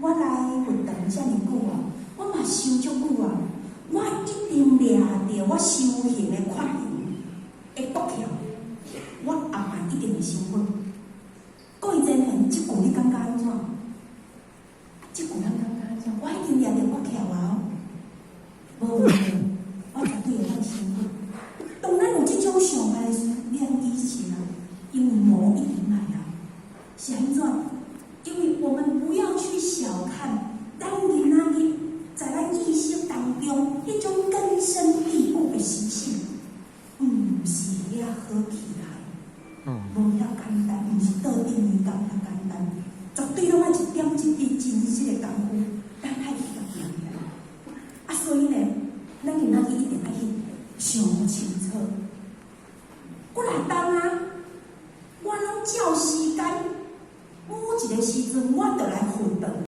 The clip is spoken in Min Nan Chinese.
我來佛堂遮爾久啊，我嘛修足久啊，我一定掠著我修行的缺陷的毒梟，我後擺一定會成佛。各位真緣，這句你感覺按怎？這句咱感覺按怎？我已經掠著訣竅啊！無問題，我絕對會當成佛。當咱有這種想法的時陣，你按記起來，因為魔一定來啊。是按怎？因為我們不要去小看咱囡仔日在咱意識當中彼種根深蒂固的習性，毋是遐好起來，無遐簡單，毋是倒轉魚竿遐簡單，絕對攏愛一點一滴真實的功夫，咱愛去共行起來。啊，所以呢，咱今仔日一定愛去想清楚。幾若冬啊，我攏照時間，每一個時陣，我就來佛。